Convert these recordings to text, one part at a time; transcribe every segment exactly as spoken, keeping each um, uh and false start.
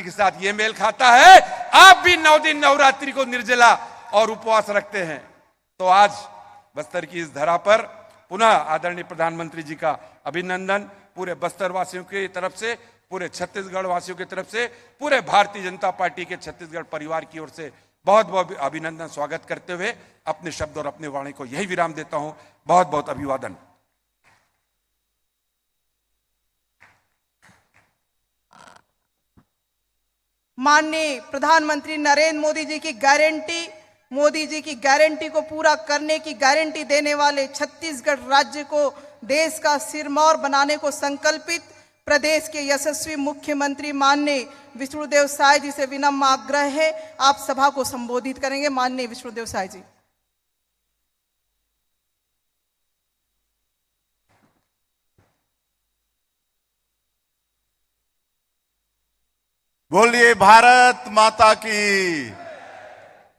के साथ ये मेल खाता है। आप भी नौ दिन नवरात्रि को निर्जला और उपवास रखते हैं। तो आज बस्तर की इस धरा पर पुनः आदरणीय प्रधानमंत्री जी का अभिनंदन, पूरे बस्तर वासियों की तरफ से, पूरे छत्तीसगढ़ वासियों की तरफ से, पूरे भारतीय जनता पार्टी के छत्तीसगढ़ परिवार की ओर से बहुत बहुत अभिनंदन, स्वागत करते हुए अपने शब्द और अपनी वाणी को यही विराम देता हूं। बहुत बहुत अभिवादन। माननीय प्रधानमंत्री नरेंद्र मोदी जी की गारंटी, मोदी जी की गारंटी को पूरा करने की गारंटी देने वाले, छत्तीसगढ़ राज्य को देश का सिरमौर बनाने को संकल्पित प्रदेश के यशस्वी मुख्यमंत्री माननीय विष्णुदेव साय जी से विनम्र आग्रह है, आप सभा को संबोधित करेंगे। माननीय विष्णुदेव साय जी। बोलिए भारत माता की,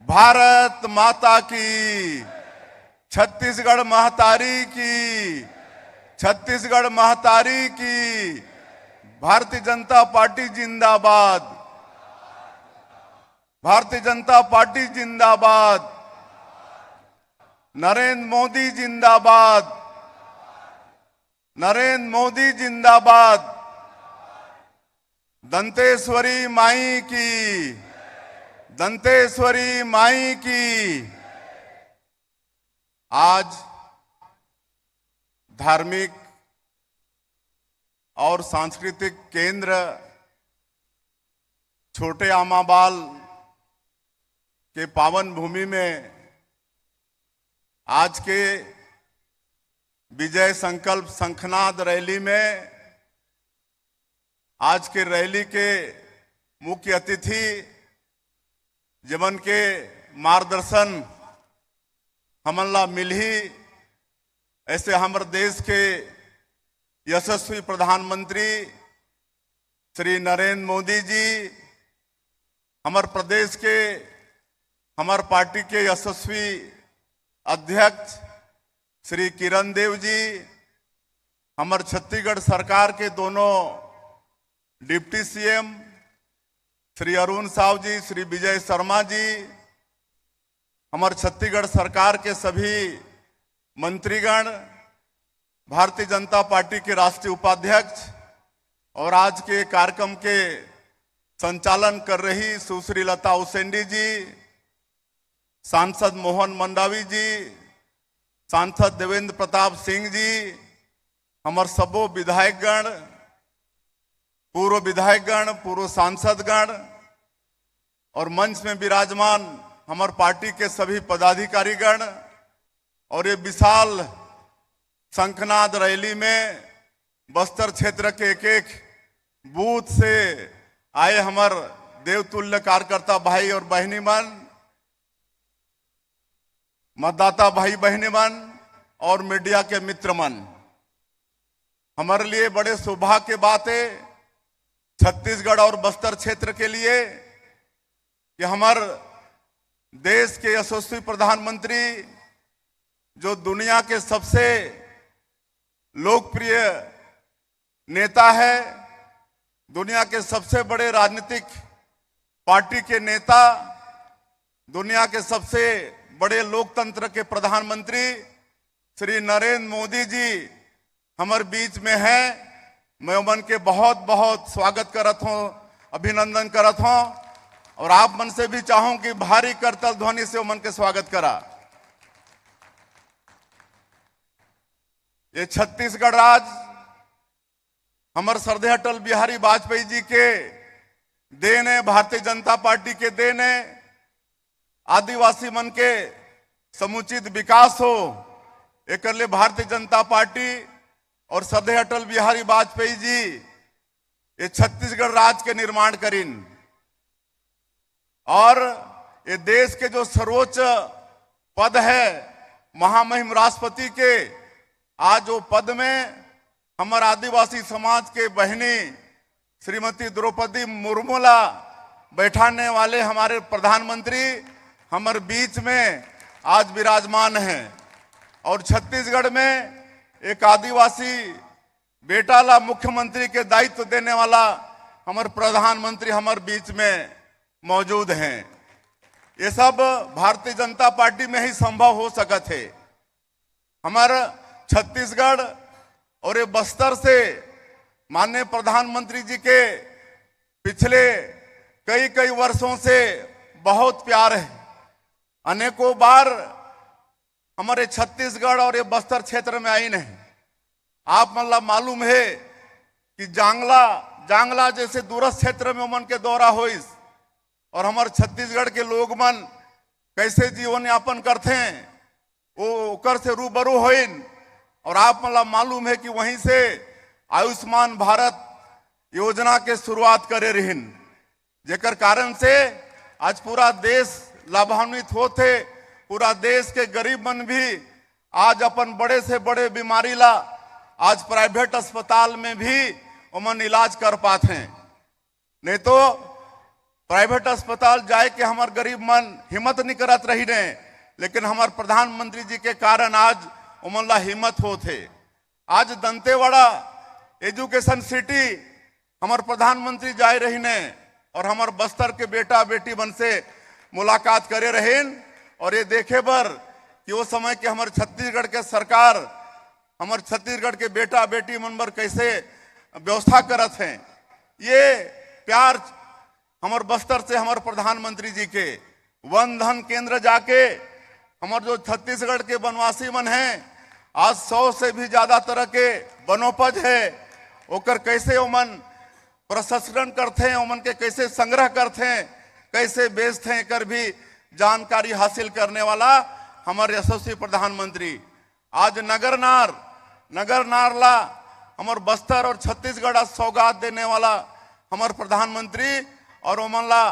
भारत माता की, छत्तीसगढ़ महतारी की, छत्तीसगढ़ महतारी की। भारतीय जनता पार्टी जिंदाबाद, भारतीय जनता पार्टी जिंदाबाद, नरेंद्र मोदी जिंदाबाद, नरेंद्र मोदी जिंदाबाद, दंतेश्वरी माई की, दंतेश्वरी माई की। आज धार्मिक और सांस्कृतिक केंद्र छोटे आमाबाल के पावन भूमि में आज के विजय संकल्प शंखनाद रैली में आज के रैली के मुख्य अतिथि जेमन के मार्गदर्शन हमन ला मिलही, ऐसे हमर देश के यशस्वी प्रधानमंत्री श्री नरेंद्र मोदी जी, हमर प्रदेश के, हमर पार्टी के यशस्वी अध्यक्ष श्री किरण देव जी, हमर छत्तीसगढ़ सरकार के दोनों डिप्टी सीएम श्री अरुण साव जी, श्री विजय शर्मा जी, हमर छत्तीसगढ़ सरकार के सभी मंत्रीगण, भारतीय जनता पार्टी के राष्ट्रीय उपाध्यक्ष और आज के कार्यक्रम के संचालन कर रही सुश्री लता उसेंडी जी, सांसद मोहन मंडावी जी, सांसद देवेंद्र प्रताप सिंह जी, हमर सबो विधायकगण, पूर्व विधायकगण, पूर्व सांसदगण और मंच में विराजमान हमर पार्टी के सभी पदाधिकारीगण और ये विशाल शंखनाद रैली में बस्तर क्षेत्र के एक एक बूथ से आए हमर देवतुल्य कार्यकर्ता भाई और बहिनी मन, मतदाता भाई बहिनी मन और मीडिया के मित्र मन, हमर लिए बड़े सौभाग्य के बात है छत्तीसगढ़ और बस्तर क्षेत्र के लिए कि हमर देश के यशस्वी प्रधानमंत्री जो दुनिया के सबसे लोकप्रिय नेता है, दुनिया के सबसे बड़े राजनीतिक पार्टी के नेता, दुनिया के सबसे बड़े लोकतंत्र के प्रधानमंत्री श्री नरेंद्र मोदी जी हमर बीच में हैं। मैं ओमन के बहुत बहुत स्वागत करत हों, अभिनंदन करत हों और आप मन से भी चाहूं कि भारी करताल ध्वनि से ओमन के स्वागत करा। ये छत्तीसगढ़ राज हमर श्रद्धेय अटल बिहारी वाजपेयी जी के देन है, भारतीय जनता पार्टी के देन है। आदिवासी मन के समुचित विकास हो, एकर ले भारतीय जनता पार्टी और श्रद्धेय अटल बिहारी वाजपेयी जी ये छत्तीसगढ़ राज के निर्माण करिन और ये देश के जो सर्वोच्च पद है महामहिम राष्ट्रपति के, आज वो पद में हमर आदिवासी समाज के बहिनी श्रीमती द्रौपदी मुर्मू ला बैठाने वाले हमारे प्रधानमंत्री हमर बीच में आज विराजमान हैं और छत्तीसगढ़ में एक आदिवासी बेटा ला मुख्यमंत्री के दायित्व देने वाला हमर प्रधानमंत्री हमर बीच में मौजूद हैं। ये सब भारतीय जनता पार्टी में ही संभव हो सकत हे। हमर छत्तीसगढ़ और ये बस्तर से माननीय प्रधानमंत्री जी के पिछले कई कई वर्षों से बहुत प्यार है। अनेकों बार हमर ये छत्तीसगढ़ और ये बस्तर क्षेत्र में आइन हे। आप मन ला मालूम हे कि जांगला, जांगला जैसे दूरस्थ क्षेत्र में ओमन के दौरा होइस और हमर छत्तीसगढ़ के लोग मन कैसे जीवन यापन करथे, वो ओकर से रूबरू होइन। और आप मन ला मालूम हे कि वहीं से आयुष्मान भारत योजना के शुरुआत करे रहिन, जेकर कारण से आज पूरा देश लाभान्वित होत हे। पूरा देश के गरीब मन भी आज अपन बड़े से बड़े बीमारी ला आज प्राइवेट अस्पताल में भी ओमन इलाज कर पात हैं। नहीं तो प्राइवेट अस्पताल जाए के हमर गरीब मन हिम्मत नहीं करत रहिन हे, लेकिन हमर प्रधानमंत्री जी के कारण आज ओमन ला हिम्मत होत हे। आज दंतेवाड़ा एजुकेशन सिटी हमर प्रधानमंत्री जाए रहिन हे और हमर बस्तर के बेटा बेटी मन से मुलाकात करे रहिन और ये देखे बर कि वो समय के हमर छत्तीसगढ़ के सरकार हमर छत्तीसगढ़ के बेटा बेटी मन बर कैसे व्यवस्था करत हे। ये प्यार हमर बस्तर से हमर प्रधानमंत्री जी के वन धन केंद्र जाके हमर जो छत्तीसगढ़ के वनवासी मन हे, आज सौ से भी ज्यादा तरह के वनोपज हे, ओकर कैसे ओमन प्रसंस्करण करथे, ओमन के कैसे संग्रह करथे, कैसे बेचथे, एकर भी जानकारी हासिल करने वाला हमर यशस्वी प्रधानमंत्री। आज नगरनार, नगरनार ला हमर बस्तर और छत्तीसगढ़ आज सौगात देने वाला हमर प्रधानमंत्री और ओमन ला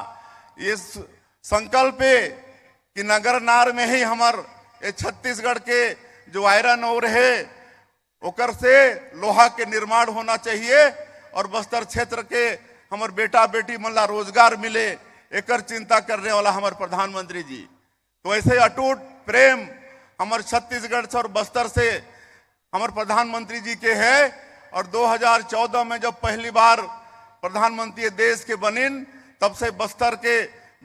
ये स-, संकल्प हे कि नगरनार में ही हमर ये छत्तीसगढ़ के जो आयरन ओर हे, ओकर से लोहा के निर्माण होना चाहिए और बस्तर क्षेत्र के हमर बेटा बेटी मन ला रोजगार मिले, एकर चिंता करने वाला हमर प्रधानमंत्री जी। तो ऐसे अटूट प्रेम हमर छत्तीसगढ़ से और बस्तर से हमर प्रधानमंत्री जी के हे। और दो हज़ार चौदह में जब पहली बार प्रधानमंत्री ये देश के बनिन, तब से बस्तर के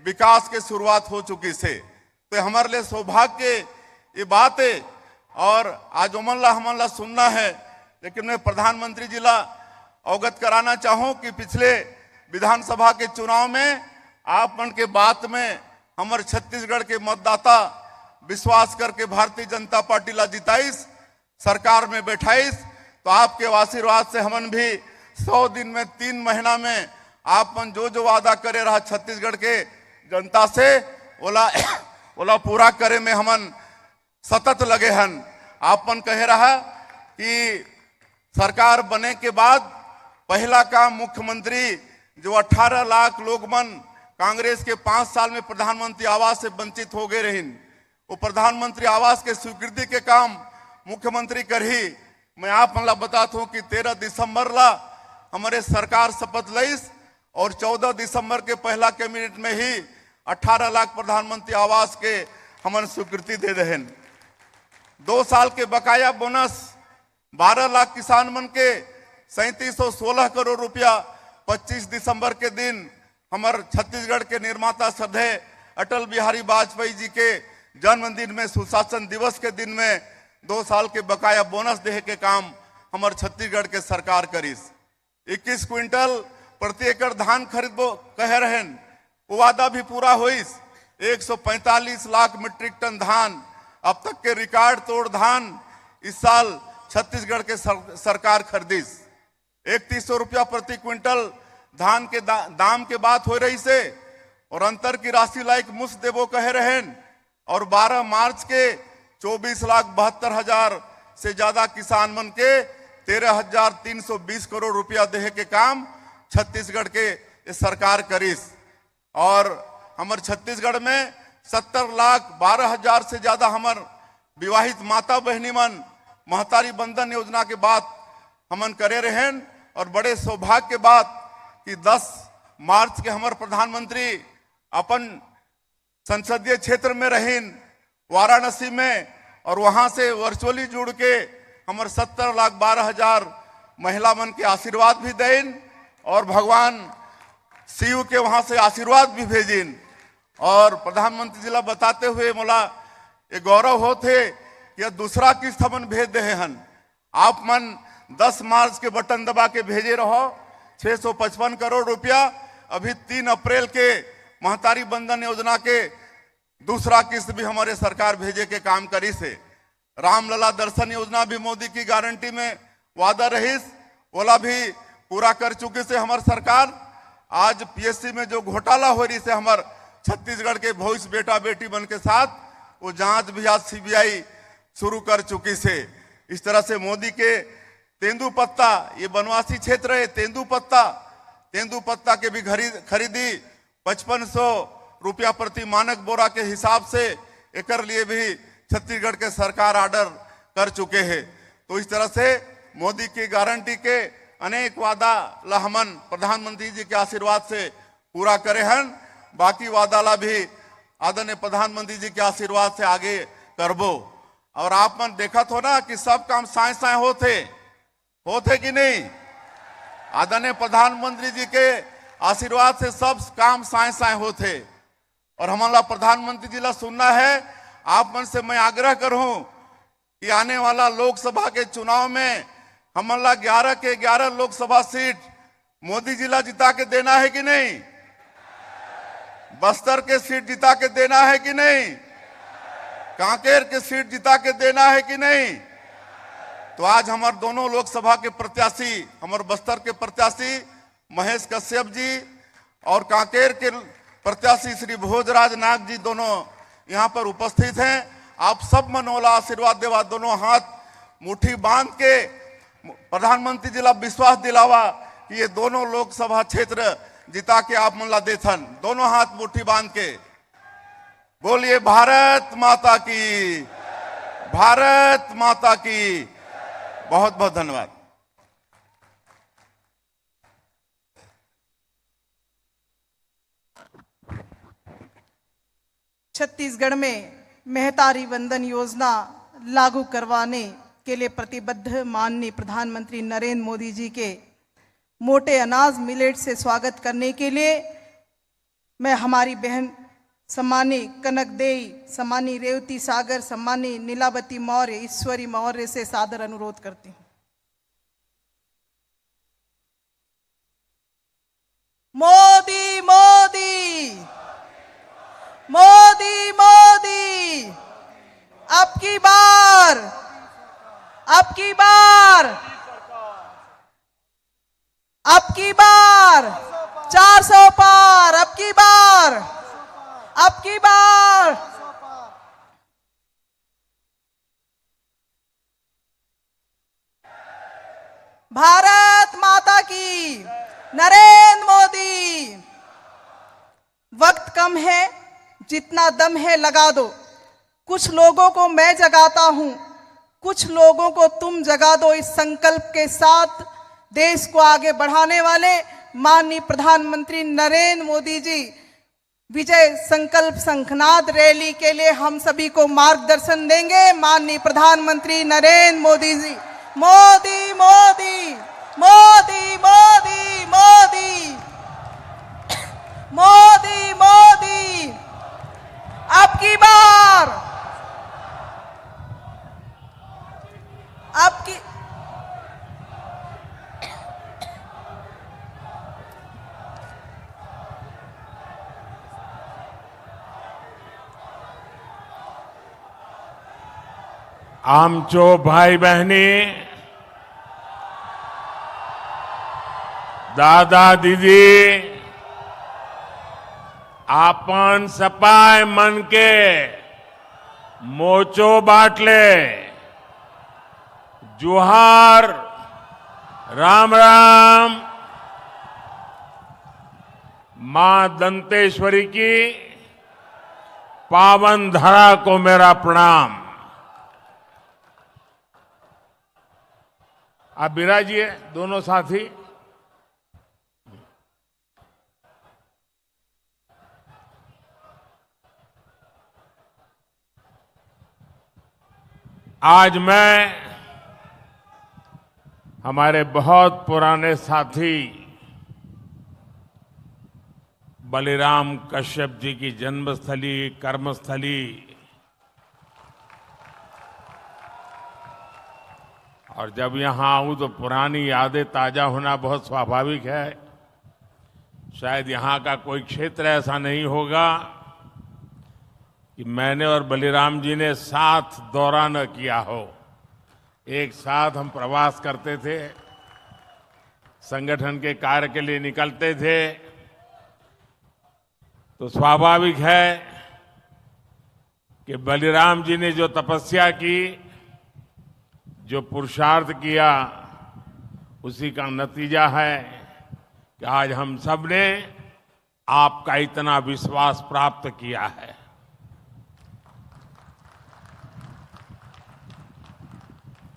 विकास के शुरुआत हो चुकिस हे। तो हमर लिए सौभाग्य के ये बात हे। और आज ओमन ला हमन ला सुनना हे, लेकिन मैं प्रधानमंत्री जी ला अवगत कराना चाहूँ कि पिछले विधानसभा के चुनाव में आप मन के बात में हमर छत्तीसगढ़ के मतदाता विश्वास करके भारतीय जनता पार्टी ला जिताइस, सरकार में बैठाइस, तो आपके आशीर्वाद से हमन भी सौ दिन में, तीन महीना में आप मन जो जो वादा करे रहा छत्तीसगढ़ के जनता से, ओला ओला पूरा करे में हमन सतत लगे हन। आप मन कहे रहा कि सरकार बने के बाद पहला काम मुख्यमंत्री जो अठारह लाख लोग मन कांग्रेस के पांच साल में प्रधानमंत्री आवास से वंचित हो गए रहिन, वो प्रधानमंत्री आवास के स्वीकृति के काम मुख्यमंत्री करही। मैं आप मन ला बतात हूँ कि तेरह दिसंबर ला हमरे सरकार शपथ लइस और चौदह दिसंबर के पहला कैबिनेट में ही अठारह लाख प्रधानमंत्री आवास के हमन स्वीकृति दे देहेन। दो साल के बकाया बोनस बारह लाख किसान मन के सैंतीस सौ सोलह करोड़ रुपया पच्चीस दिसंबर के दिन हमर छत्तीसगढ़ के निर्माता श्रद्धेय अटल बिहारी वाजपेयी जी के जन्मदिन में, सुशासन दिवस के दिन में दो साल के बकाया बोनस देहे के काम हमर छत्तीसगढ़ के सरकार करिस। इक्कीस क्विंटल प्रति एकड़ धान खरीदबो कहे रहेन, वो वादा भी पूरा होइस। एक सौ पैंतालीस लाख मीट्रिक टन धान, अब तक के रिकॉर्ड तोड़ धान इस साल छत्तीसगढ़ के सर-, सरकार खरीदिस। इकतीस सौ रुपया प्रति क्विंटल धान के दा-, दाम के बात हो रहिसे और अंतर की राशि ला एकमुश्त देबो कहे रहेन और बारह मार्च के चौबीस लाख बहत्तर हजार से ज्यादा किसान मन के तेरह हजार तीन सौ बीस करोड़ रुपया देहे के काम छत्तीसगढ़ के ये सरकार करिस। और हमर छत्तीसगढ़ में सत्तर लाख बारह हजार से ज्यादा हमर विवाहित माता बहिनी मन महतारी वंदन योजना के बात हमन करे रहेन और बड़े सौभाग्य के बात कि दस मार्च के हमर प्रधानमंत्री अपन संसदीय क्षेत्र में रहिन वाराणसी में और वहां से वर्चुअली जुड़ के हमर सत्तर लाख बारह हजार महिला मन के आशीर्वाद भी देन और भगवान शिव के वहां से आशीर्वाद भी भेजिन। और प्रधानमंत्री जी ला बताते हुए मोला ये गौरव होत हे कि ये दूसरा किस्त हमन भेज देहे हन। आप मन दस मार्च के बटन दबा के भेजे रहो छह सौ पचपन करोड़ रुपया। अभी तीन अप्रैल के महतारी वंदन योजना के दूसरा किस्त भी हमारे सरकार भेजे के काम करिस हे। रामलला दर्शन योजना भी मोदी की गारंटी में वादा रहिस, ओला भी पूरा कर चुकिस हे हमर सरकार। आज पीएससी में जो घोटाला हो रहिस हे हमर छत्तीसगढ़ के भविष्य बेटा बेटी मन के साथ, वो जांच भी आज सीबीआई शुरू कर चुकिस हे। इस तरह से मोदी के तेंदूपत्ता, ये वनवासी क्षेत्र हे, तेंदूपत्ता, तेंदूपत्ता के भी खरीद, खरीदी पचपन सौ रुपया प्रति मानक बोरा के हिसाब से एकर लिए भी छत्तीसगढ़ के सरकार ऑर्डर कर चुके हे। तो इस तरह से मोदी की गारंटी के अनेक वादा ला हमन प्रधानमंत्री जी के आशीर्वाद से पूरा करे हन, बाकी वादा ला भी आदरणीय प्रधानमंत्री जी के आशीर्वाद से आगे करबो। और आप मन देखत हो ना कि सब काम साय साय होत हे, होत हे कि नहीं? आदरणीय प्रधानमंत्री जी के आशीर्वाद से सब काम साय साय होत हे। और हमन ला प्रधानमंत्री जी ला सुनना हे। आप मन से मैं आग्रह करूं कि आने वाला लोकसभा के चुनाव में हमन ला ग्यारह के ग्यारह लोकसभा सीट मोदी जी ला जिता के देना हे कि नहीं? बस्तर के सीट जिता के देना हे कि नहीं? कांकेर के सीट जिता के देना हे कि नहीं? तो आज हमर दोनों लोकसभा के प्रत्याशी, हमर बस्तर के प्रत्याशी महेश कश्यप जी और कांकेर के प्रत्याशी श्री भोजराज नाग जी दोनों यहाँ पर उपस्थित हैं। आप सब मन ओला आशीर्वाद देवा, दोनों हाथ मुट्ठी बांध के प्रधानमंत्री जी ला विश्वास दिलावा कि ये दोनों लोकसभा क्षेत्र जिता के आप मन ला देथन। दोनों हाथ मुट्ठी बांध के बोलिए, भारत माता की, भारत माता की। बहुत बहुत धन्यवाद। छत्तीसगढ़ में महतारी वंदन योजना लागू करवाने के लिए प्रतिबद्ध माननीय प्रधानमंत्री नरेंद्र मोदी जी के मोटे अनाज मिलेट से स्वागत करने के लिए मैं हमारी बहन सम्मानी कनक देई, सम्मानी रेवती सागर, सम्मानी नीलावती मौर्य, ईश्वरी मौर्य से सादर अनुरोध करती हूँ। मोदी मोदी मोदी मोदी, अब की बार, अब की बार, अब की बार चार सौ पार, अब की बार, अब की बार। भारत माता की, नरेंद्र मोदी। वक्त कम है, जितना दम है लगा दो। कुछ लोगों को मैं जगाता हूं, कुछ लोगों को तुम जगा दो। इस संकल्प के साथ देश को आगे बढ़ाने वाले माननीय प्रधानमंत्री नरेंद्र मोदी जी विजय संकल्प शंखनाद रैली के लिए हम सभी को मार्गदर्शन देंगे माननीय प्रधानमंत्री नरेंद्र मोदी जी। मोदी मोदी मोदी मोदी मोदी मोदी मोदी, अब की बार, अब की आमचो भाई बहनी, दादा दीदी, आपन सपाय मन के मोचो बाटले, जोहार, राम राम। मां दंतेश्वरी की पावन धरा को मेरा प्रणाम। आप विराजिए दोनों साथी। आज मैं हमारे बहुत पुराने साथी बलिराम कश्यप जी की जन्मस्थली, कर्मस्थली, और जब यहां आऊं तो पुरानी यादें ताजा होना बहुत स्वाभाविक है। शायद यहां का कोई क्षेत्र ऐसा नहीं होगा कि मैंने और बलिराम जी ने साथ दौरा न किया हो। एक साथ हम प्रवास करते थे, संगठन के कार्य के लिए निकलते थे, तो स्वाभाविक है कि बलिराम जी ने जो तपस्या की, जो पुरुषार्थ किया, उसी का नतीजा है कि आज हम सब ने आपका इतना विश्वास प्राप्त किया है।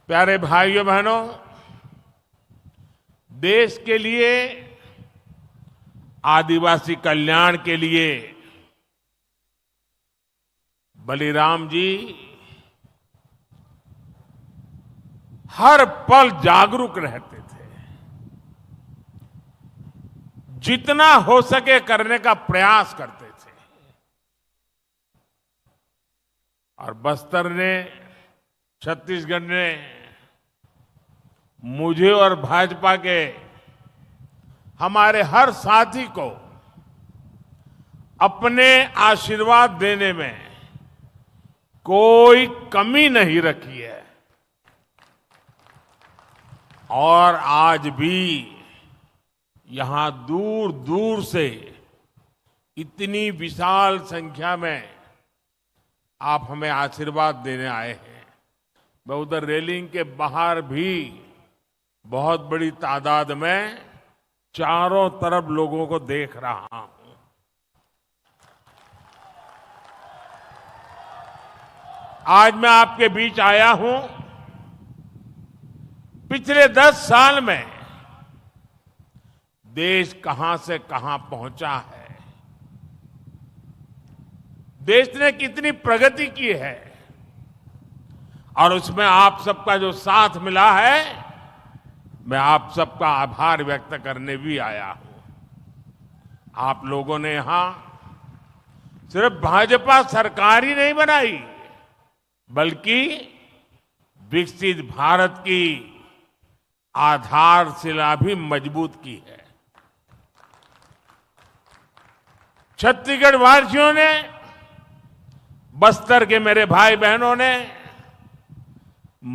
प्यारे भाइयों बहनों, देश के लिए, आदिवासी कल्याण के लिए बलिराम जी हर पल जागरूक रहते थे, जितना हो सके करने का प्रयास करते थे। और बस्तर ने, छत्तीसगढ़ ने मुझे और भाजपा के हमारे हर साथी को अपने आशीर्वाद देने में कोई कमी नहीं रखी है। और आज भी यहां दूर दूर से इतनी विशाल संख्या में आप हमें आशीर्वाद देने आए हैं। मैं उधर रेलिंग के बाहर भी बहुत बड़ी तादाद में चारों तरफ लोगों को देख रहा हूं। आज मैं आपके बीच आया हूं। पिछले दस साल में देश कहां से कहां पहुंचा है, देश ने कितनी प्रगति की है, और उसमें आप सबका जो साथ मिला है, मैं आप सबका आभार व्यक्त करने भी आया हूं। आप लोगों ने यहां सिर्फ भाजपा सरकार ही नहीं बनाई, बल्कि विकसित भारत की आधारशिला भी मजबूत की है। छत्तीसगढ़ वासियों ने, बस्तर के मेरे भाई बहनों ने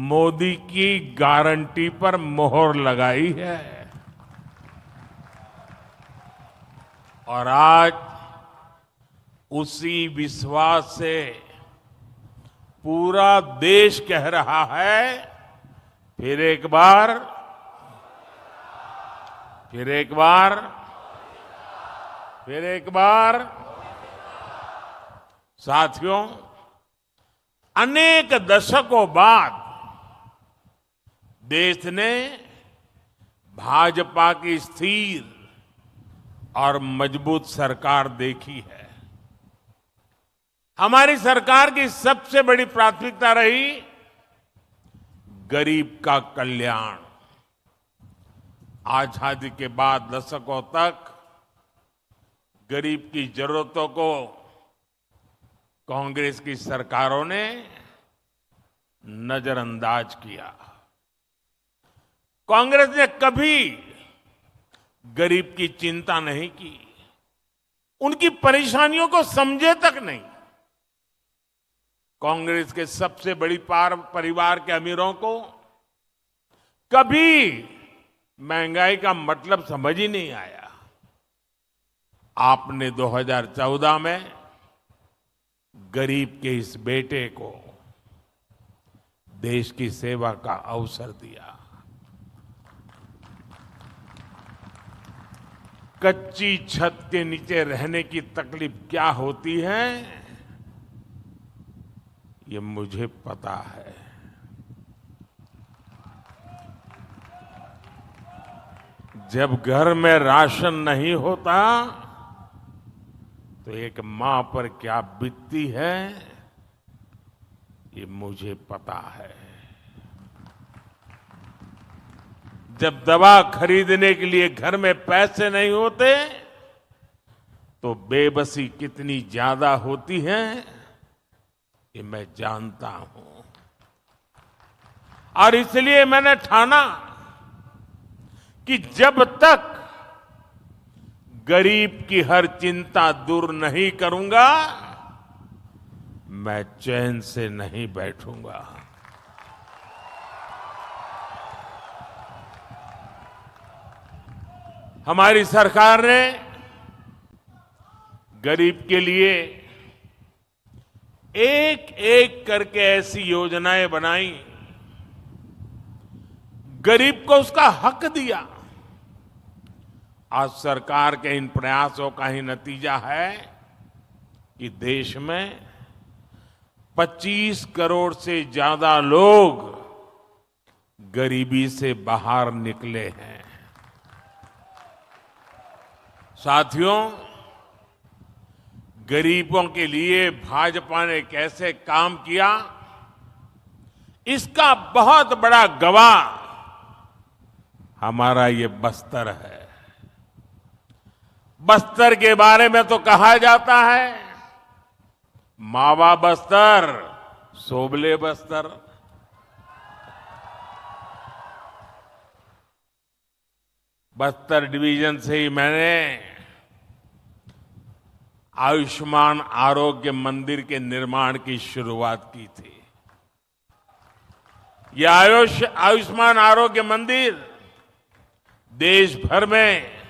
मोदी की गारंटी पर मोहर लगाई है। और आज उसी विश्वास से पूरा देश कह रहा है, फिर एक बार, फिर एक बार, फिर एक बार। साथियों, अनेक दशकों बाद देश ने भाजपा की स्थिर और मजबूत सरकार देखी है। हमारी सरकार की सबसे बड़ी प्राथमिकता रही गरीब का कल्याण। आजादी के बाद दशकों तक गरीब की जरूरतों को कांग्रेस की सरकारों ने नजरअंदाज किया। कांग्रेस ने कभी गरीब की चिंता नहीं की, उनकी परेशानियों को समझे तक नहीं। कांग्रेस के सबसे बड़ी पार परिवार के अमीरों को कभी महंगाई का मतलब समझ ही नहीं आया। आपने दो हज़ार चौदह में गरीब के इस बेटे को देश की सेवा का अवसर दिया। कच्ची छत के नीचे रहने की तकलीफ क्या होती है, ये मुझे पता है। जब घर में राशन नहीं होता, तो एक मां पर क्या बीतती है, ये मुझे पता है। जब दवा खरीदने के लिए घर में पैसे नहीं होते, तो बेबसी कितनी ज्यादा होती है, ये मैं जानता हूं। और इसलिए मैंने ठाना कि जब तक गरीब की हर चिंता दूर नहीं करूंगा, मैं चैन से नहीं बैठूंगा। हमारी सरकार ने गरीब के लिए एक एक करके ऐसी योजनाएं बनाई, गरीब को उसका हक दिया। आज सरकार के इन प्रयासों का ही नतीजा है कि देश में पच्चीस करोड़ से ज्यादा लोग गरीबी से बाहर निकले हैं। साथियों, गरीबों के लिए भाजपा ने कैसे काम किया, इसका बहुत बड़ा गवाह हमारा ये बस्तर है। बस्तर के बारे में तो कहा जाता है, मावा बस्तर, सोबले बस्तर। बस्तर डिवीजन से ही मैंने आयुष्मान आरोग्य मंदिर के निर्माण की शुरुआत की थी। यह आयुष आयुष्मान आरोग्य मंदिर देश भर में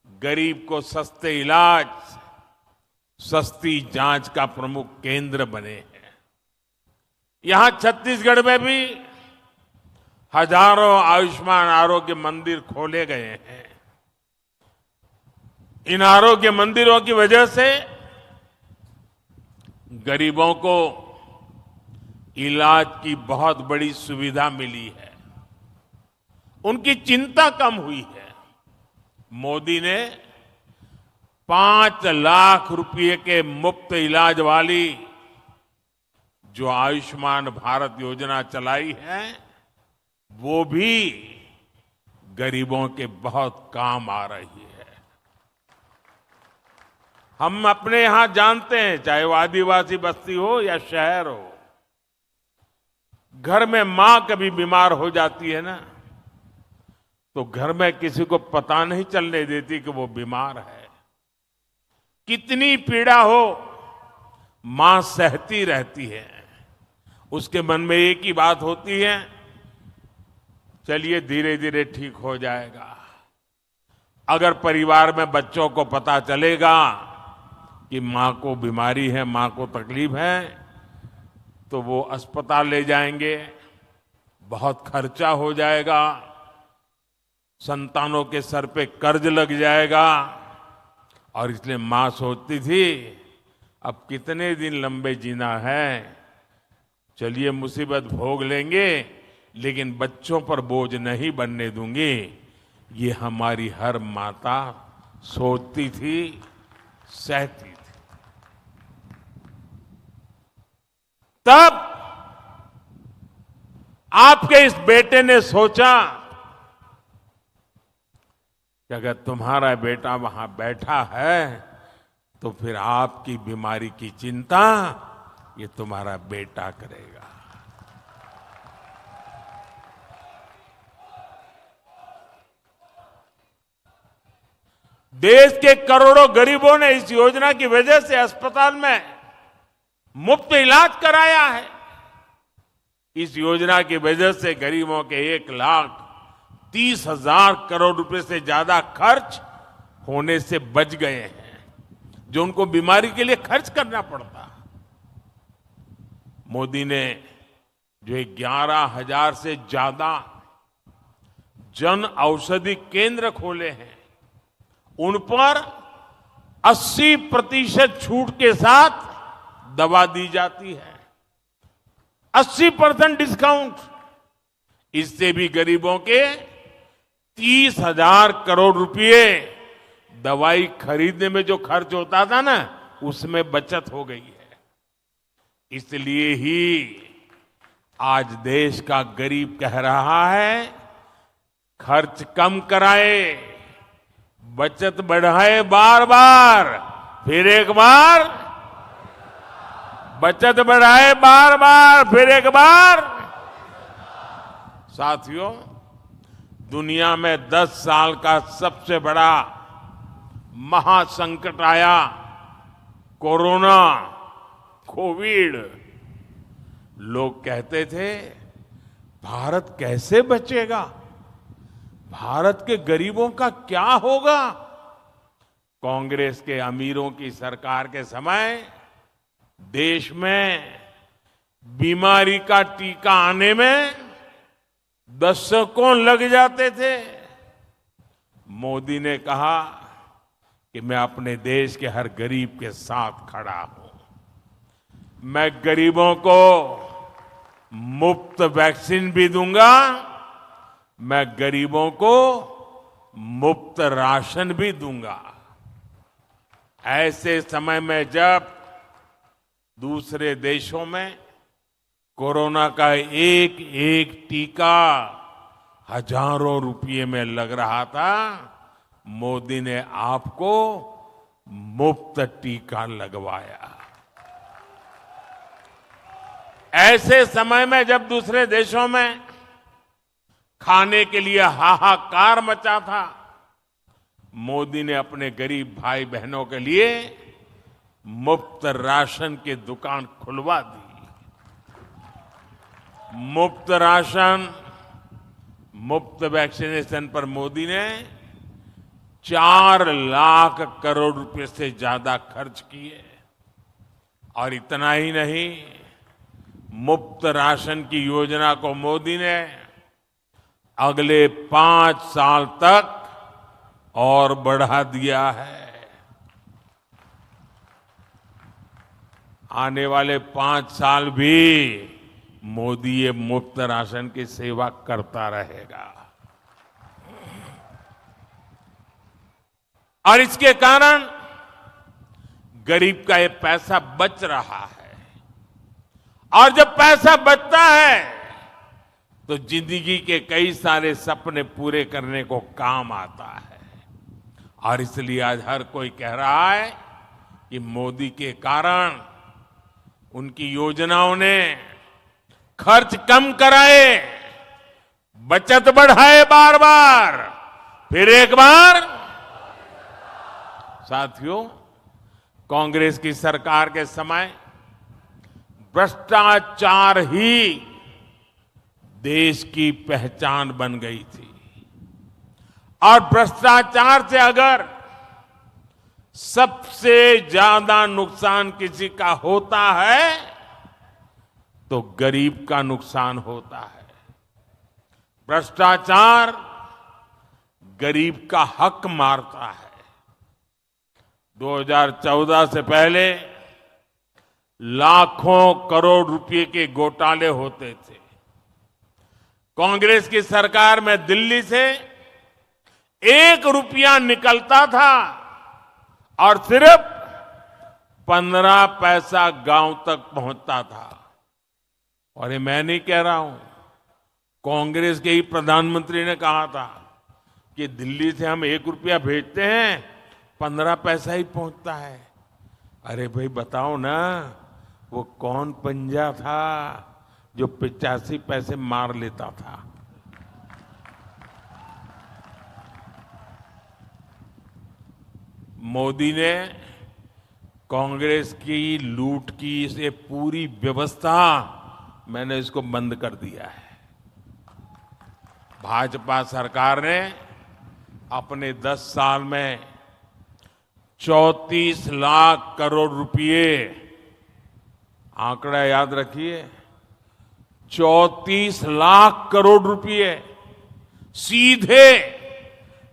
गरीब को सस्ते इलाज, सस्ती जांच का प्रमुख केंद्र बने हैं। यहां छत्तीसगढ़ में भी हजारों आयुष्मान आरोग्य मंदिर खोले गए हैं। इन आरोग्य मंदिरों की वजह से गरीबों को इलाज की बहुत बड़ी सुविधा मिली है। उनकी चिंता कम हुई है। मोदी ने पांच लाख रुपए के मुफ्त इलाज वाली जो आयुष्मान भारत योजना चलाई है, वो भी गरीबों के बहुत काम आ रही है। हम अपने यहां जानते हैं, चाहे वो आदिवासी बस्ती हो या शहर हो, घर में मां कभी बीमार हो जाती है ना, तो घर में किसी को पता नहीं चलने देती कि वो बीमार है। कितनी पीड़ा हो, मां सहती रहती है। उसके मन में एक ही बात होती है, चलिए, धीरे धीरे ठीक हो जाएगा। अगर परिवार में बच्चों को पता चलेगा कि मां को बीमारी है, मां को तकलीफ है, तो वो अस्पताल ले जाएंगे, बहुत खर्चा हो जाएगा, संतानों के सर पे कर्ज लग जाएगा। और इसलिए मां सोचती थी, अब कितने दिन लंबे जीना है, चलिए, मुसीबत भोग लेंगे, लेकिन बच्चों पर बोझ नहीं बनने दूंगी। ये हमारी हर माता सोचती थी, सहती थी। तब आपके इस बेटे ने सोचा कि अगर तुम्हारा बेटा वहां बैठा है, तो फिर आपकी बीमारी की चिंता ये तुम्हारा बेटा करेगा। देश के करोड़ों गरीबों ने इस योजना की वजह से अस्पताल में मुफ्त इलाज कराया है। इस योजना की वजह से गरीबों के एक लाख तीस हजार करोड़ रुपए से ज्यादा खर्च होने से बच गए हैं, जो उनको बीमारी के लिए खर्च करना पड़ता। मोदी ने जो ग्यारह हजार से ज्यादा जन औषधि केंद्र खोले हैं, उन पर अस्सी प्रतिशत छूट के साथ दवा दी जाती है। अस्सी परसेंट डिस्काउंट। इससे भी गरीबों के तीस हजार करोड़ रुपए दवाई खरीदने में जो खर्च होता था ना, उसमें बचत हो गई है। इसलिए ही आज देश का गरीब कह रहा है, खर्च कम कराए, बचत बढ़ाए बार बार, फिर एक बार। बचत बढ़ाए बार बार, फिर एक बार। साथियों, दुनिया में दस साल का सबसे बड़ा महासंकट आया, कोरोना, कोविड। लोग कहते थे, भारत कैसे बचेगा? भारत के गरीबों का क्या होगा? कांग्रेस के अमीरों की सरकार के समय देश में बीमारी का टीका आने में दशकों लग जाते थे। मोदी ने कहा कि मैं अपने देश के हर गरीब के साथ खड़ा हूं। मैं गरीबों को मुफ्त वैक्सीन भी दूंगा, मैं गरीबों को मुफ्त राशन भी दूंगा। ऐसे समय में जब दूसरे देशों में कोरोना का एक एक टीका हजारों रुपये में लग रहा था, मोदी ने आपको मुफ्त टीका लगवाया। ऐसे समय में जब दूसरे देशों में खाने के लिए हाहाकार मचा था, मोदी ने अपने गरीब भाई बहनों के लिए मुफ्त राशन की दुकान खुलवा दी। मुफ्त राशन, मुफ्त वैक्सीनेशन पर मोदी ने चार लाख करोड़ रुपए से ज्यादा खर्च किए। और इतना ही नहीं, मुफ्त राशन की योजना को मोदी ने अगले पांच साल तक और बढ़ा दिया है। आने वाले पांच साल भी मोदी ये मुफ्त राशन की सेवा करता रहेगा। और इसके कारण गरीब का ये पैसा बच रहा है। और जब पैसा बचता है, तो जिंदगी के कई सारे सपने पूरे करने को काम आता है। और इसलिए आज हर कोई कह रहा है कि मोदी के कारण, उनकी योजनाओं ने खर्च कम कराए, बचत बढ़ाए बार बार, फिर एक बार। साथियों, कांग्रेस की सरकार के समय भ्रष्टाचार ही देश की पहचान बन गई थी। और भ्रष्टाचार से अगर सबसे ज्यादा नुकसान किसी का होता है, तो गरीब का नुकसान होता है। भ्रष्टाचार गरीब का हक मारता है। दो हज़ार चौदह से पहले लाखों करोड़ रुपए के घोटाले होते थे। कांग्रेस की सरकार में दिल्ली से एक रुपया निकलता था और सिर्फ पन्द्रह पैसा गांव तक पहुंचता था। और ये मैं नहीं कह रहा हूं, कांग्रेस के ही प्रधानमंत्री ने कहा था कि दिल्ली से हम एक रुपया भेजते हैं, पन्द्रह पैसा ही पहुंचता है। अरे भाई, बताओ ना, वो कौन पंजा था जो पिचासी पैसे मार लेता था? मोदी ने कांग्रेस की लूट की ये पूरी व्यवस्था, मैंने इसको बंद कर दिया है। भाजपा सरकार ने अपने दस साल में चौंतीस लाख करोड़ रुपए, आंकड़ा याद रखिए, चौंतीस लाख करोड़ रुपए सीधे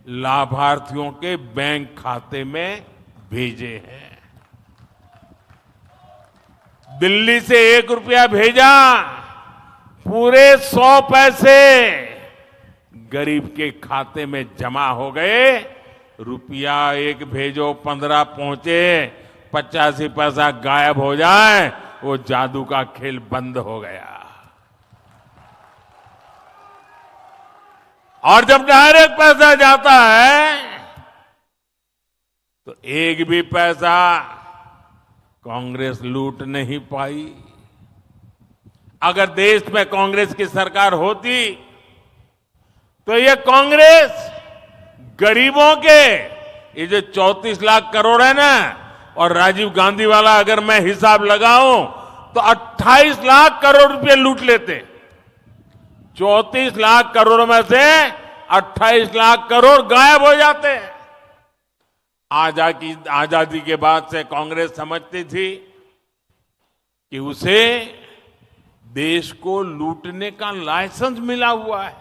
लाभार्थियों के बैंक खाते में भेजे हैं। दिल्ली से एक रुपया भेजा, पूरे सौ पैसे गरीब के खाते में जमा हो गए। रुपया एक भेजो, पन्द्रह पहुंचे, पचासी पैसा गायब हो जाए, वो जादू का खेल बंद हो गया। और जब डायरेक्ट पैसा जाता है, तो एक भी पैसा कांग्रेस लूट नहीं पाई। अगर देश में कांग्रेस की सरकार होती तो ये कांग्रेस गरीबों के, ये जो चौंतीस लाख करोड़ है ना, और राजीव गांधी वाला अगर मैं हिसाब लगाऊं तो अट्ठाईस लाख करोड़ रुपए लूट लेते। चौंतीस लाख करोड़ में से अट्ठाईस लाख करोड़ गायब हो जाते। आजा की आजादी के बाद से कांग्रेस समझती थी कि उसे देश को लूटने का लाइसेंस मिला हुआ है।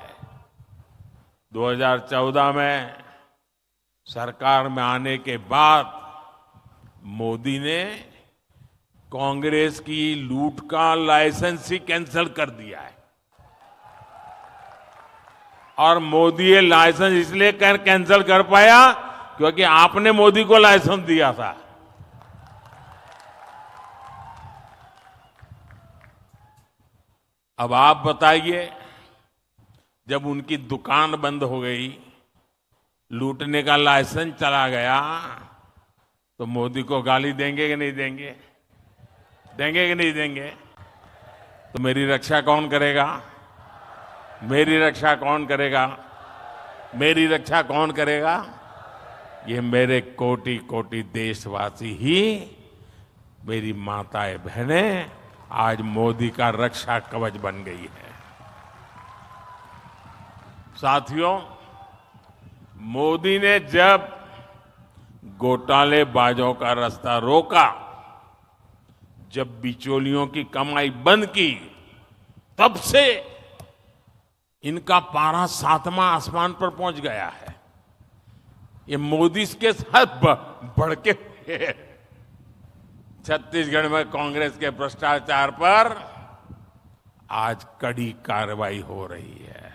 दो हज़ार चौदह में सरकार में आने के बाद मोदी ने कांग्रेस की लूट का लाइसेंस ही कैंसिल कर दिया है। और मोदी ये लाइसेंस इसलिए कैंसिल कर पाया क्योंकि आपने मोदी को लाइसेंस दिया था। अब आप बताइए, जब उनकी दुकान बंद हो गई, लूटने का लाइसेंस चला गया, तो मोदी को गाली देंगे कि नहीं देंगे? देंगे कि नहीं देंगे? तो मेरी रक्षा कौन करेगा? मेरी रक्षा कौन करेगा? मेरी रक्षा कौन करेगा? ये मेरे कोटि कोटि देशवासी ही, मेरी माताएं बहनें, आज मोदी का रक्षा कवच बन गई है। साथियों, मोदी ने जब घोटालेबाजों का रास्ता रोका, जब बिचौलियों की कमाई बंद की, तब से इनका पारा सातवां आसमान पर पहुंच गया है। ये मोदी के साथ ब-, बढ़ के हुए। छत्तीसगढ़ में कांग्रेस के भ्रष्टाचार पर आज कड़ी कार्रवाई हो रही है।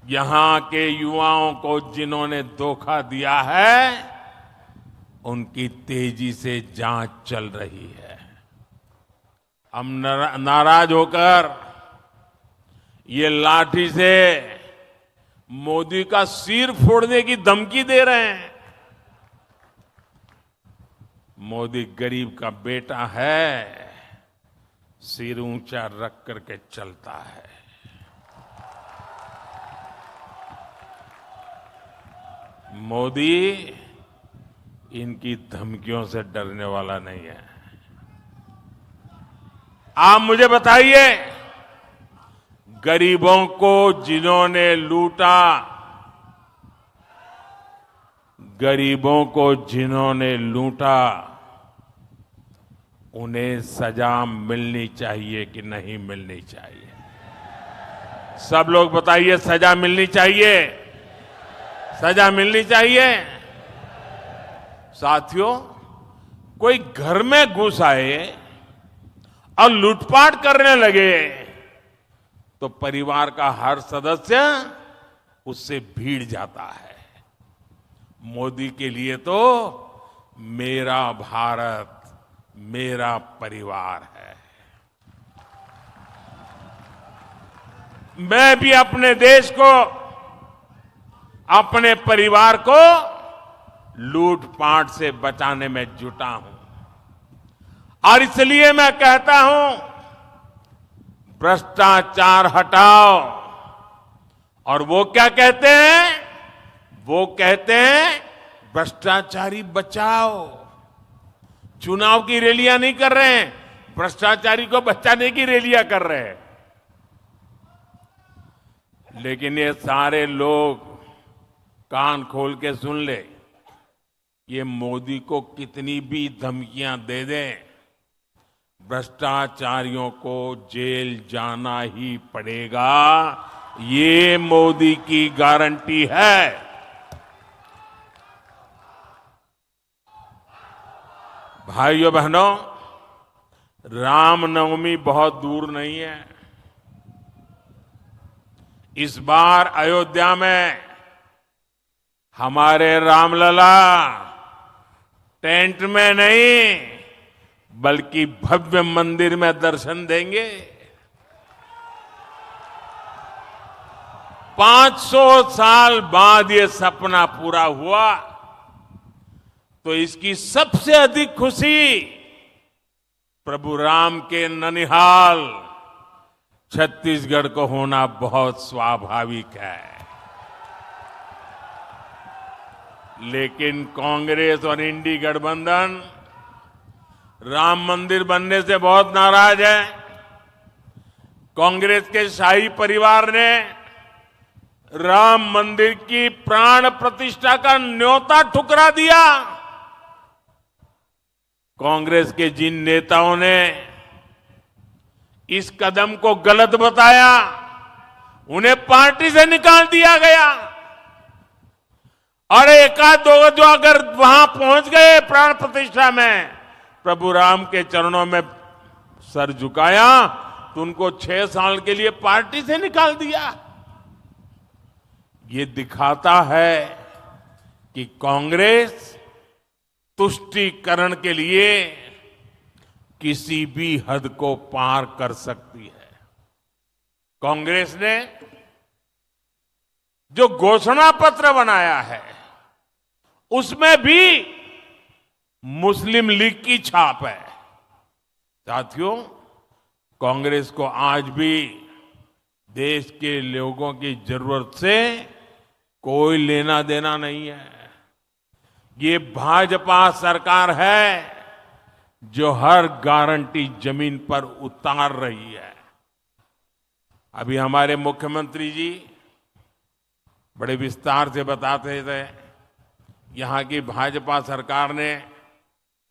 यहां के युवाओं को जिन्होंने धोखा दिया है, उनकी तेजी से जांच चल रही है। हम नरा-, नाराज होकर ये लाठी से मोदी का सिर फोड़ने की धमकी दे रहे हैं। मोदी गरीब का बेटा है, सिर ऊंचा रख करके चलता है। मोदी इनकी धमकियों से डरने वाला नहीं है। आप मुझे बताइए, गरीबों को जिन्होंने लूटा, गरीबों को जिन्होंने लूटा, उन्हें सजा मिलनी चाहिए कि नहीं मिलनी चाहिए? सब लोग बताइए, सजा मिलनी चाहिए, सजा मिलनी चाहिए। साथियों, कोई घर में घुस आए और लूटपाट करने लगे, तो परिवार का हर सदस्य उससे भीड़ जाता है। मोदी के लिए तो मेरा भारत, मेरा परिवार है। मैं भी अपने देश को, अपने परिवार को लूटपाट से बचाने में जुटा हूं और इसलिए मैं कहता हूं, भ्रष्टाचार हटाओ। और वो क्या कहते हैं? वो कहते हैं, भ्रष्टाचारी बचाओ। चुनाव की रैलियां नहीं कर रहे हैं, भ्रष्टाचारी को बचाने की रैलियां कर रहे हैं। लेकिन ये सारे लोग कान खोल के सुन ले, ये मोदी को कितनी भी धमकियां दे दें, भ्रष्टाचारियों को जेल जाना ही पड़ेगा, ये मोदी की गारंटी है। भाइयों बहनों, रामनवमी बहुत दूर नहीं है। इस बार अयोध्या में हमारे रामलला टेंट में नहीं, बल्कि भव्य मंदिर में दर्शन देंगे। पाँच सौ साल बाद ये सपना पूरा हुआ, तो इसकी सबसे अधिक खुशी प्रभु राम के ननिहाल छत्तीसगढ़ को होना बहुत स्वाभाविक है। लेकिन कांग्रेस और इंडी गठबंधन राम मंदिर बनने से बहुत नाराज है। कांग्रेस के शाही परिवार ने राम मंदिर की प्राण प्रतिष्ठा का न्योता ठुकरा दिया। कांग्रेस के जिन नेताओं ने इस कदम को गलत बताया, उन्हें पार्टी से निकाल दिया गया। और एकाध दो जो अगर वहां पहुंच गए प्राण प्रतिष्ठा में, प्रभु राम के चरणों में सर झुकाया, तो उनको छह साल के लिए पार्टी से निकाल दिया। ये दिखाता है कि कांग्रेस तुष्टीकरण के लिए किसी भी हद को पार कर सकती है। कांग्रेस ने जो घोषणा पत्र बनाया है, उसमें भी मुस्लिम लीग की छाप है। साथियों, कांग्रेस को आज भी देश के लोगों की जरूरत से कोई लेना देना नहीं है। ये भाजपा सरकार है जो हर गारंटी जमीन पर उतार रही है। अभी हमारे मुख्यमंत्री जी बड़े विस्तार से बताते थे, यहाँ की भाजपा सरकार ने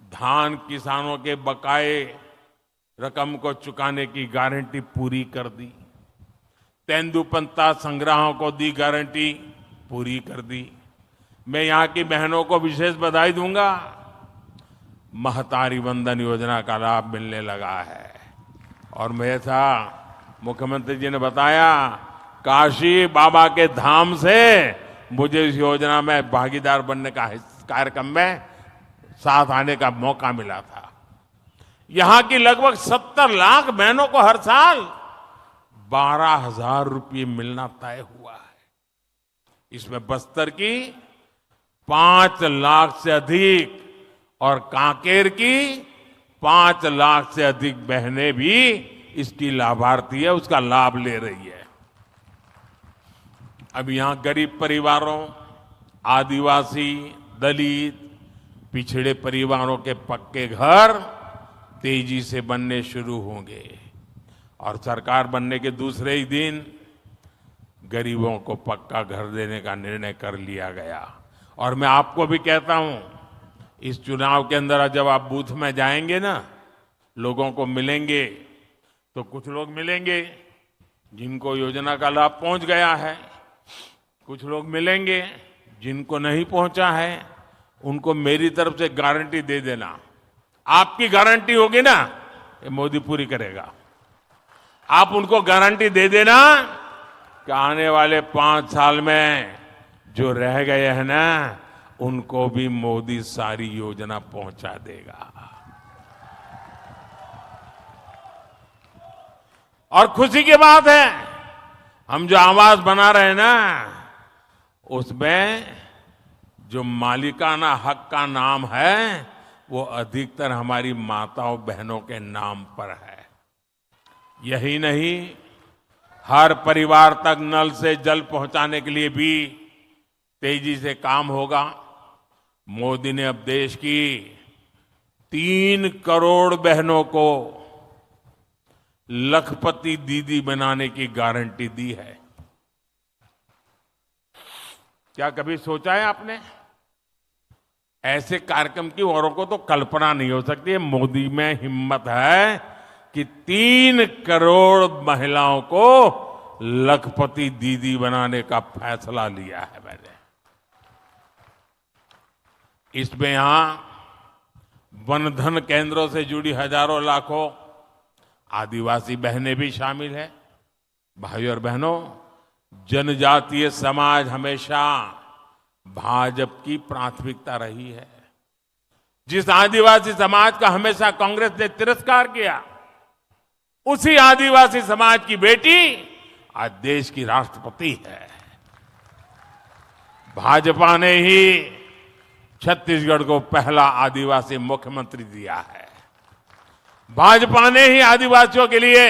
धान किसानों के बकाए रकम को चुकाने की गारंटी पूरी कर दी, तेंदुपंता संग्राहकों को दी गारंटी, पूरी कर दी। मैं यहाँ की बहनों को विशेष बधाई दूंगा, महतारी वंदन योजना का लाभ मिलने लगा है। और मैं था, मुख्यमंत्री जी ने बताया, काशी बाबा के धाम से मुझे इस योजना में भागीदार बनने का हिस-, कार्यक्रम में साथ आने का मौका मिला था। यहाँ की लगभग सत्तर लाख बहनों को हर साल बारह हजार रुपये मिलना तय हुआ है। इसमें बस्तर की पांच लाख से अधिक और कांकेर की पांच लाख से अधिक बहनें भी इसकी लाभार्थी है, उसका लाभ ले रही है। अब यहाँ गरीब परिवारों, आदिवासी, दलित, पिछड़े परिवारों के पक्के घर तेजी से बनने शुरू होंगे और सरकार बनने के दूसरे ही दिन गरीबों को पक्का घर देने का निर्णय कर लिया गया। और मैं आपको भी कहता हूं, इस चुनाव के अंदर जब आप बूथ में जाएंगे ना, लोगों को मिलेंगे, तो कुछ लोग मिलेंगे जिनको योजना का लाभ पहुंच गया है, कुछ लोग मिलेंगे जिनको नहीं पहुंचा है। उनको मेरी तरफ से गारंटी दे देना, आपकी गारंटी होगी ना, ये मोदी पूरी करेगा। आप उनको गारंटी दे देना कि आने वाले पांच साल में जो रह गए हैं ना, उनको भी मोदी सारी योजना पहुंचा देगा। और खुशी की बात है, हम जो आवास बना रहे हैं ना, उसमें जो मालिकाना हक का नाम है, वो अधिकतर हमारी माताओं बहनों के नाम पर है। यही नहीं, हर परिवार तक नल से जल पहुंचाने के लिए भी तेजी से काम होगा। मोदी ने अब देश की तीन करोड़ बहनों को लखपति दीदी बनाने की गारंटी दी है। क्या कभी सोचा है आपने? ऐसे कार्यक्रम की औरों को तो कल्पना नहीं हो सकती है। मोदी में हिम्मत है कि तीन करोड़ महिलाओं को लखपति दीदी बनाने का फैसला लिया है मैंने। इसमें यहां वन धन केंद्रों से जुड़ी हजारों लाखों आदिवासी बहनें भी शामिल है। भाइयों और बहनों, जनजातीय समाज हमेशा भाजपा की प्राथमिकता रही है। जिस आदिवासी समाज का हमेशा कांग्रेस ने तिरस्कार किया, उसी आदिवासी समाज की बेटी आज देश की राष्ट्रपति है। भाजपा ने ही छत्तीसगढ़ को पहला आदिवासी मुख्यमंत्री दिया है। भाजपा ने ही आदिवासियों के लिए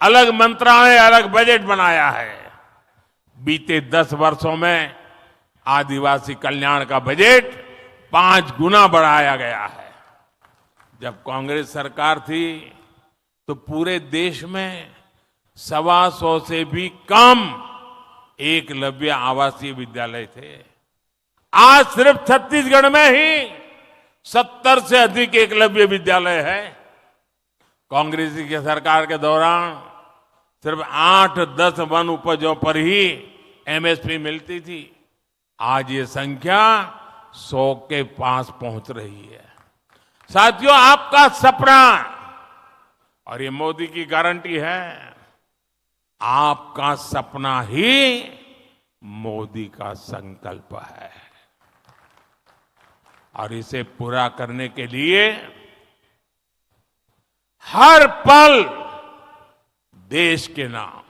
अलग मंत्रालय, अलग बजट बनाया है। बीते दस वर्षों में आदिवासी कल्याण का बजट पांच गुना बढ़ाया गया है। जब कांग्रेस सरकार थी, तो पूरे देश में सवा सौ से भी कम एकलव्य आवासीय विद्यालय थे। आज सिर्फ छत्तीसगढ़ में ही सत्तर से अधिक एकलव्य विद्यालय है। कांग्रेस की सरकार के दौरान सिर्फ आठ दस वन उपजों पर ही एमएसपी मिलती थी। आज ये संख्या सौ के पास पहुंच रही है। साथियों, आपका सपना, और ये मोदी की गारंटी है, आपका सपना ही मोदी का संकल्प है। और इसे पूरा करने के लिए हर पल देश के नाम,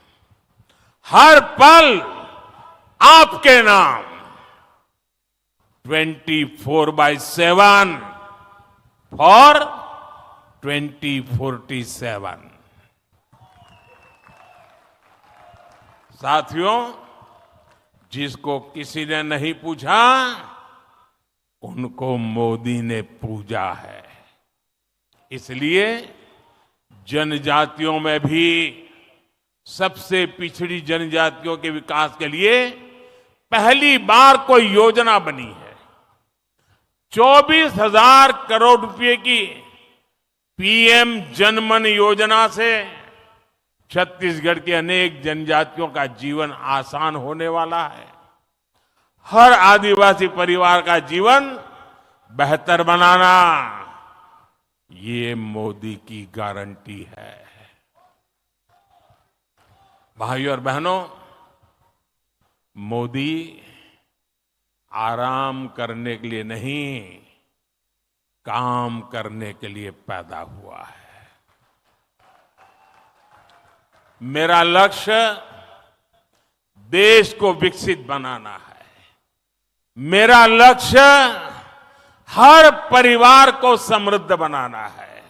हर पल आपके नाम, twenty four by seven for twenty forty seven। साथियों, जिसको किसी ने नहीं पूछा, उनको मोदी ने पूजा है। इसलिए जनजातियों में भी सबसे पिछड़ी जनजातियों के विकास के लिए पहली बार कोई योजना बनी है। चौबीस हजार करोड़ रुपए की पीएम जनमन योजना से छत्तीसगढ़ की अनेक जनजातियों का जीवन आसान होने वाला है। हर आदिवासी परिवार का जीवन बेहतर बनाना, ये मोदी की गारंटी है। भाइयों और बहनों, मोदी आराम करने के लिए नहीं, काम करने के लिए पैदा हुआ है। मेरा लक्ष्य देश को विकसित बनाना है। मेरा लक्ष्य हर परिवार को समृद्ध बनाना है।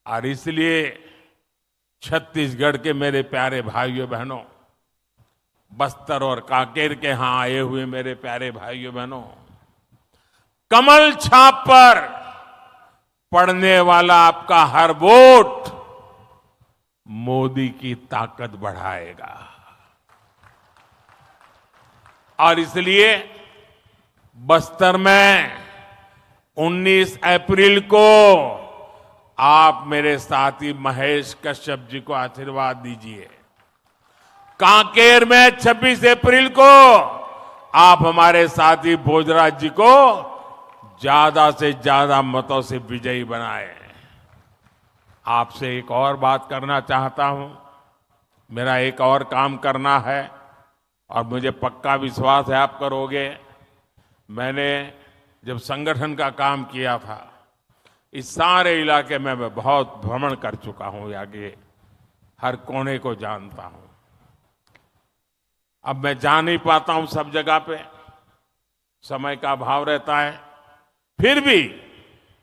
और इसलिए छत्तीसगढ़ के मेरे प्यारे भाइयों बहनों, बस्तर और कांकेर के यहां आए हुए मेरे प्यारे भाइयों बहनों, कमल छाप पर पड़ने वाला आपका हर वोट मोदी की ताकत बढ़ाएगा। और इसलिए बस्तर में उन्नीस अप्रैल को आप मेरे साथी महेश कश्यप जी को आशीर्वाद दीजिए। कांकेर में छब्बीस अप्रैल को आप हमारे साथी भोजराज जी को ज्यादा से ज्यादा मतों से विजयी बनाएं। आपसे एक और बात करना चाहता हूं। मेरा एक और काम करना है और मुझे पक्का विश्वास है आप करोगे। मैंने जब संगठन का काम किया था, इस सारे इलाके में मैं बहुत भ्रमण कर चुका हूं, आगे हर कोने को जानता हूं। अब मैं जा नहीं पाता हूं सब जगह पे, समय का अभाव रहता है, फिर भी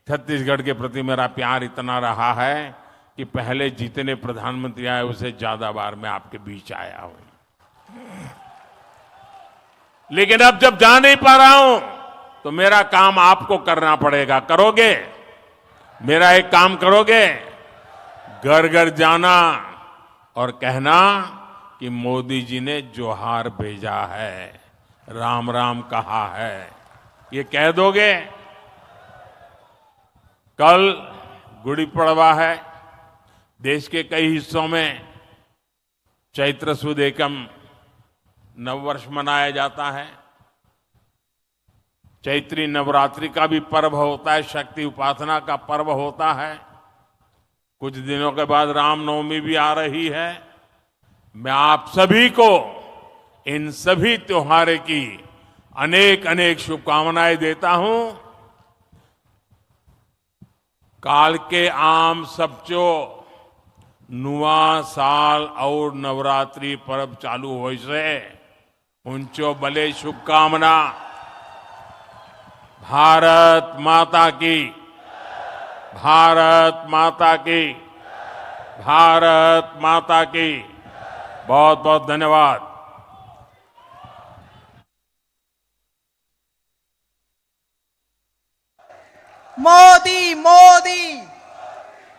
छत्तीसगढ़ के प्रति मेरा प्यार इतना रहा है कि पहले जितने प्रधानमंत्री आए, उससे ज्यादा बार मैं आपके बीच आया हूं। लेकिन अब जब जा नहीं पा रहा हूं, तो मेरा काम आपको करना पड़ेगा। करोगे? मेरा एक काम करोगे, घर घर जाना और कहना कि मोदी जी ने जोहार भेजा है, राम राम कहा है, ये कह दोगे? कल गुड़ी पड़वा है। देश के कई हिस्सों में चैत्र सुद एकम नववर्ष मनाया जाता है। चैत्री नवरात्रि का भी पर्व होता है, शक्ति उपासना का पर्व होता है। कुछ दिनों के बाद रामनवमी भी आ रही है। मैं आप सभी को इन सभी त्योहारों की अनेक अनेक शुभकामनाएं देता हूं। काल के आम सबचो नुआ साल और नवरात्रि पर्व चालू होइस हे, उन्चो बले शुभकामना। भारत माता की, भारत माता की, भारत माता की। बहुत बहुत धन्यवाद। मोदी मोदी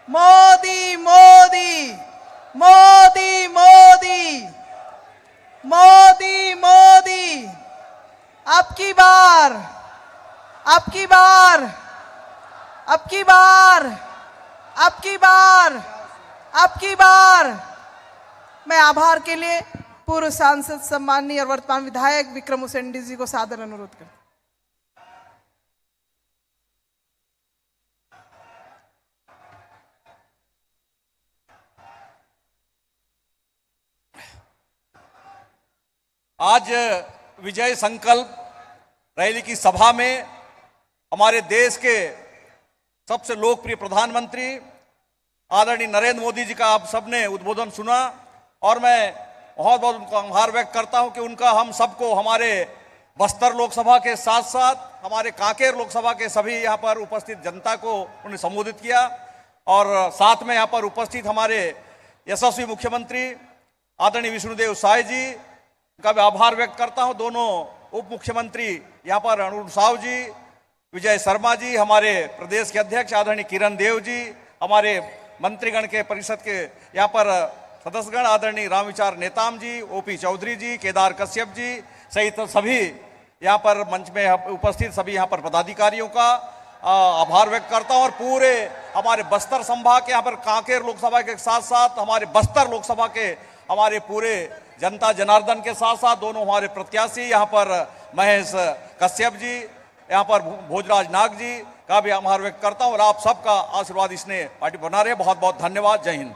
मोदी मोदी मोदी मोदी मोदी मोदी। अब की बार, अब की बार, अब की बार, अब की बार, अब की बार। मैं आभार के लिए पूर्व सांसद सम्माननीय और वर्तमान विधायक विक्रम उसेंडी जी को सादर अनुरोध करती हूँ। आज विजय संकल्प रैली की सभा में हमारे देश के सबसे लोकप्रिय प्रधानमंत्री आदरणीय नरेंद्र मोदी जी का आप सबने उद्बोधन सुना और मैं बहुत बहुत उनका आभार व्यक्त करता हूं कि उनका हम सबको हमारे बस्तर लोकसभा के साथ साथ हमारे कांकेर लोकसभा के सभी यहां पर उपस्थित जनता को उन्होंने संबोधित किया और साथ में यहां पर उपस्थित हमारे यशस्वी मुख्यमंत्री आदरणीय विष्णुदेव साय जी का भी आभार व्यक्त करता हूं। दोनों उप मुख्यमंत्री यहां पर अरुण साव जी, विजय शर्मा जी, हमारे प्रदेश के अध्यक्ष आदरणीय किरण देव जी, हमारे मंत्रीगण के परिषद के यहां पर सदस्यगण आदरणीय रामविचार नेताम जी, ओपी चौधरी जी, केदार कश्यप जी सहित सभी यहां पर मंच में उपस्थित सभी यहां पर पदाधिकारियों का आभार व्यक्त करता हूं और पूरे हमारे बस्तर संभाग के यहां पर कांकेर लोकसभा के साथ साथ हमारे बस्तर लोकसभा के हमारे पूरे जनता जनार्दन के साथ साथ दोनों हमारे प्रत्याशी यहां पर महेश कश्यप जी, यहां पर भोजराज नाग जी का भी आभार व्यक्त करता हूं और आप सबका आशीर्वाद इसने पार्टी बना रहे। बहुत बहुत धन्यवाद। जय हिंद।